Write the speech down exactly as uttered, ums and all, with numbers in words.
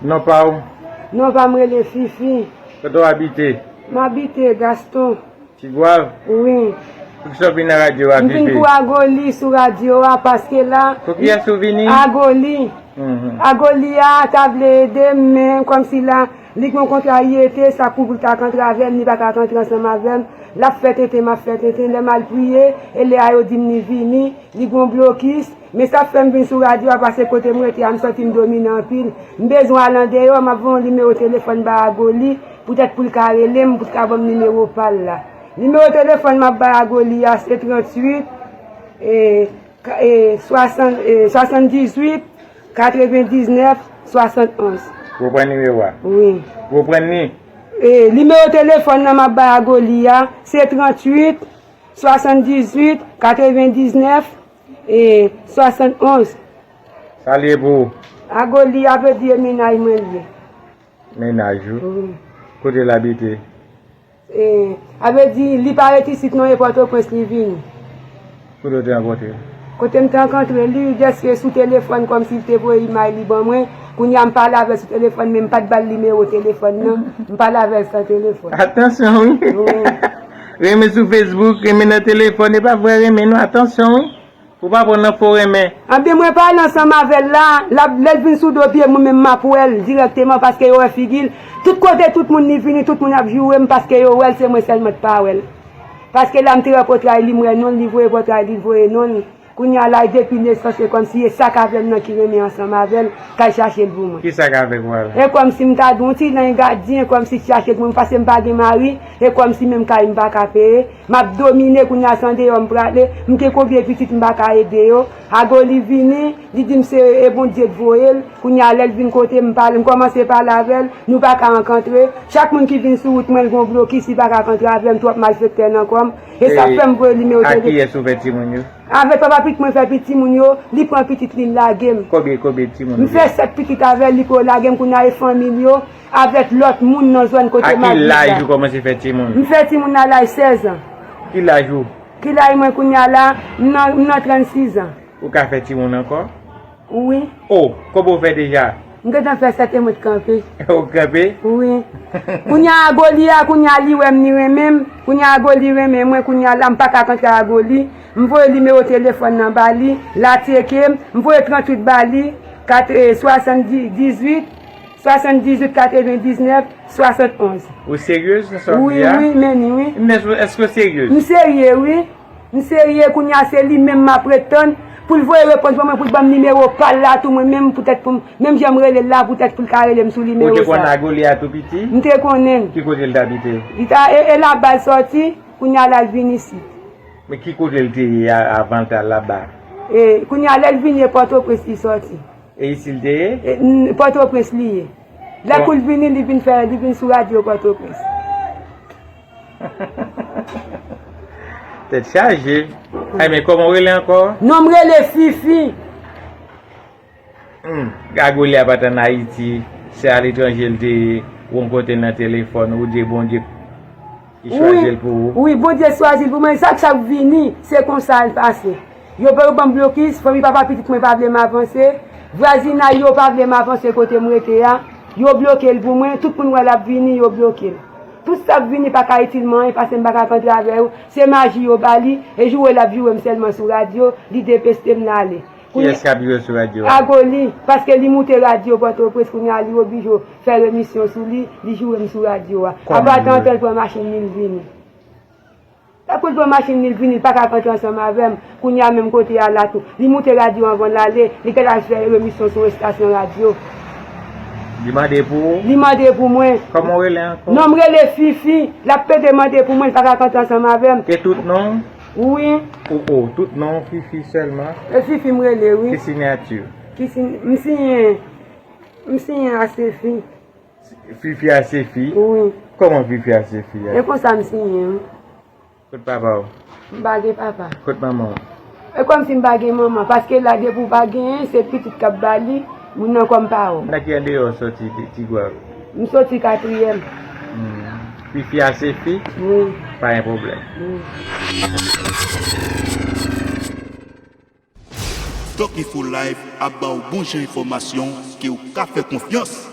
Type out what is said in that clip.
Non pa w? Non pa m rele Fifi. Kote w abite? M abite Gaston. Tigwav? Wi. Poukisa w vin nan radyo a, Fifi? M vin pou Agoli sou radyo a, paske la... Pou kiyès ou vini? Agoli. Mhm. Agoli a ta vle ede m, men kòmsi la, li gen yon kontrariyete, sa pou l ta k antre avè m, li pa ka antre ansanm avè m. L ap fè tenten, m ap fè tenten, lè m al priye, e lè a yo di m li vini, li gen yon blokis. Men sa k fè m vin sou radyo a, paske kote m rete a, m santi m domine anpil. M bezwen al andeyò, m ap voye yon nimewo telefòn ba Agoli, poutèt pou l ka rele m, pou l ka ban m nimewo pa l la. Nimewo telefòn m ap bay Agoli a, se tranntuit, e, ka-, e, swasann, e, swasanndizuit, katrevendiznèf, swasantonz. Ou pran nimewo a? Wi. Ou pran ni? E, nimewo telefòn nan m ap bay Agoli a, se tranntuit, swasanndizuit, katrevendiznèf, e, swasantonz. Sa l ye pou ou? Agoli a vle di e mennaj mwen l ye. Mennaj ou? Wi. Kote l abite? E, a vle di, li pa ret isit non, e Pòtoprens li vini. Kote w te rankontre l? Kote m te rankontre li, dèske sou telefòn, kòmsi l te voye imaj li ban mwen. Kounye a m pale avè l sou telefòn, men m pa t ba l nimewo telefòn nan. M pale avè l san telefòn. Atansyon wi! Wi. Renmen sou Facebook, renmen nan telefòn, e pa vrè renmen non, atansyon wi! Ou pa pran nan fo renmen. Anben mwen pale ansanm avè l la, l ap, lè l vin sou do pye m, mwen menm m ap wè l dirèkteman paske yo wè figi l. Tout kote tout moun li vini, tout moun ap joure m paske yo wè l, se mwen sèlman k pa wè l. Paske la m te wè pòtray li, m wè non l, li voye pòtray li, l voye non l. Kounye a la, depi nesans, se kòmsi e sa k avè m nan ki renmen ansanm avè l, k al chache l pou mwen. Kisa k avèk ou a la? E kòmsi m ta di w, yon ti jan gadyen, kòmsi k chache l pou mwen, paske m pa gen mari, e kòmsi menm kay m pa ka peye. M ap domine, kounye a se andeyò m prale, m gen konbyen pitit m pa ka ede yo. Agoli vini, li di m se, e, Bondye k voye l. Kounye a lè l vin kote m, pale, m kòmanse pale avè l, nou pa ka rankontre. Chak moun ki vin sou wout mwen, l gen yon blokis, li pa ka rankontre avè m, twòp malfektè nan kò m. E sa fè m voye nimewo telefòn. E a kiyès ou fè timoun yo? Avèk papa pitit mwen fè pitit timoun yo, li pran pitit li, l lage m. Konbyen, konbyen timoun ou gen? M fè sèt pitit avè l, li pran lage m, kounye a e fanmi l yo, avèk lòt moun nan zòn kote m abite la. A ki laj ou kòmanse fè timoun? M fè timoun a laj sèz an. Ki laj ou? Ki laj mwen kounye a la? M nan, m nan trannsis an. Ou ka fè timoun ankò? Wi. O, konbyen w fè deja? M gentan fè sèt e mwen t kanpe. Ou kanpe? Wi. Kounye a Agoli a, kounye a li wè m, li renmen m. Kounye a Agoli renmen mwen, kounye a la m pa ka rankontre Agoli. M voye nimewo telefòn nan ba li, l a tcheke m. M voye tranntuit ba li, kat, e, swasanndizuit, swasanndizuit, katrevendiznèf, swasantonz. Ou seryez nan sa w ap di a? Wi, wi, men ni, wi. Men èske w seryez? M serye, wi. M serye, kounye a se li menm m ap ret tann pou l voye repons ban mwen, pou l ban m nimewo pa l la tou, mwen menm poutèt pou m, menm jan m rele l la, poutèt pou l ka rele m sou nimewo sa. Ou te konn Agoli a tou piti? M te konnen l. Ki kote l t abite? Li ta, e, e laba l sòti, kounye a la l vin isit. Men ki kote l te ye a, avan l t al laba? E, kounye a lè l vini e Pòtoprens li sòti. E isit l te ye? E, n-, Pòtoprens li ye. Lè kou l vini, li vin fè, li vin sou radyo Pòtoprens. Tèt chaje. Ay, men kòman w rele ankò? Non, m rele Fifi. Hmm. Agoli a pa t ann Ayiti, se aletranje l te ye, ou rankontre l nan telefòn, ou di Bondye ki chwazi l pou ou. Wi, Bondye chwazi l pou mwen. Sa k, sa k vini, se konsa l pase. Yo, yo ban m blokis, fanmi papa pitit mwen pa vle m avanse. Vwazinay yo pa vle m avanse kote m rete a. Yo bloke l pou mwen, tout moun wè l ap vini, yo bloke l. Tout sa k vini pa ka itil mwen anyen, paske m pa ka rankontre avè yo. Se maji yo ba li, e joure l ap joure m sèlman sou radyo, li depeste m, l ale. Kiyès k ap joure sou radyo a? Agoli, paske li moute radyo Pòtoprens, kounye a li oblije fè remisyon sou li, li joure m sou radyo a. Apa tantan l pran machin li, l vini. Tankou l pran machin li, l vini, l pa ka rantre ansanm avè m. Kounye a menm kote a la tou. Li moute radyo anvan l ale, li genlè al fè remisyon sou estasyon radyo. Li mande pou ou? Li mande pou mwen. Kòman w rele ankò? Non, m rele Fifi. L ap pede mande pou mwen, li pa ka rantre ansanm avè m. E tout non? Wi. O, o, tout non Fifi sèlman? E Fifi m rele, wi. Ki siyati? Ki si-, m siyen, m siyen Asefi. Fifi Asefi? Wi. Kòman Fifi Asefi a? E konsa m siyen, wi. Kot papa w? M pa gen papa. Kot manman w? E kòmsi m pa gen manman, paske la depi w pa genyen, se pitit k ap ba li, moun nan kòm pa w. Nan ki andeyò w soti, Ti-, Tigwav? M soti katriyèm. Hmm. Fifi Asefi? Wi. Pa gen pwoblèm. Wi. Choc Info Live ap ba w bon jan enfòmasyon ke w ka fè konfyans.